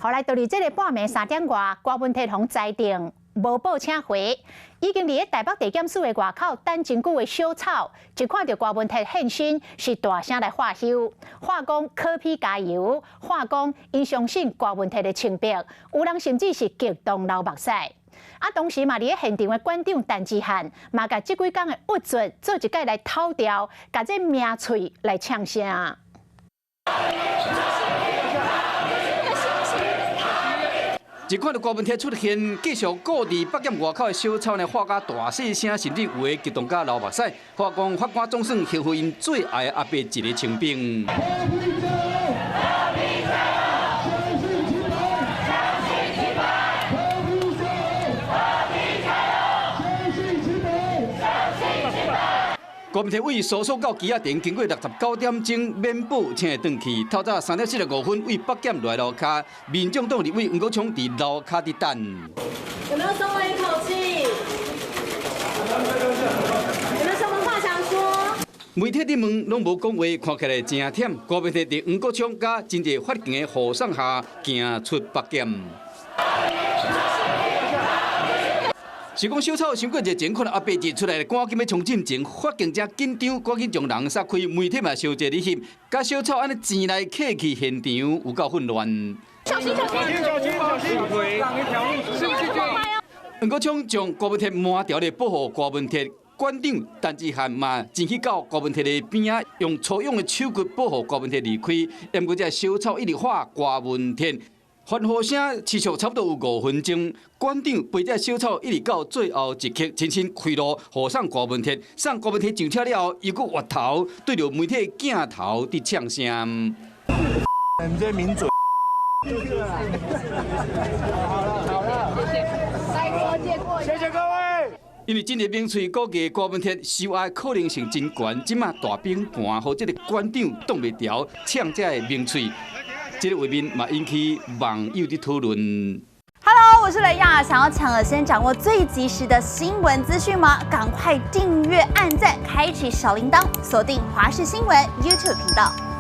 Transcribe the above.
後來到佇這個半暝3點外，郭文鐵予裁定無報請回，已經佇咧台北地檢署的外口等真久的小草，一看著郭文鐵現身，是大聲來喝唏，喊講柯 P 加油，喊講𪜶相信郭文鐵的清白，有人甚至是激動流目屎。啊，當時嘛佇咧現場的館長陳之漢，嘛共這幾工的鬱卒做一擺來吐掉，共這名喙來嗆聲。一看著郭文鐵出現，繼續顧佇北檢外口的小草呢，喊甲大細聲，甚至有的激動甲流目屎。喊講法官總算還予𪜶最愛的阿伯一个清白。郭文鐵位搜索到基仔亭，經過69點鐘免報請會轉去。透早3點45分，位北檢來樓跤，民眾黨立委黃國昌佇樓跤佇等。有沒有鬆了一口氣？有沒有什麼話想說？媒體佇問，攏無講話，看起來誠忝。郭文鐵佇黃國昌佮真濟法警的護送下，行出北檢。是講小草傷過熱情，看著阿伯一出來，趕緊欲衝進前，法警才緊張，趕緊將人殺開，媒體嘛相濟咧翕，佮小草按呢前來客去，現場有夠混亂。小心小心小心小心！讓一條路，是不是？黃國昌將郭文鐵瞞條咧保護郭文鐵，館長陳之漢嘛前去到郭文鐵的邊仔，用粗勇的手骨保護郭文鐵離開。毋過這小草一直喊郭文鐵。歡呼聲持續差不多有5分鐘，館長陪這小草一直到最後一刻，親身開路護送郭文鐵，送郭文鐵上車了後，又閣越頭對著媒體鏡頭佇嗆聲。你們這些名嘴。好了好了，謝謝，該過借過。謝謝各位。因為這个名喙估計郭文鐵受壓可能性真懸，這馬大兵盤予這个館長擋袂牢，嗆這个名喙。這个畫面嘛引起網友的討論。 Hello，我是雷亞，想要搶先掌握最及時的新聞資訊嗎？趕快訂閱、按讚、開啟小鈴鐺，鎖定華視新聞 YouTube 頻道。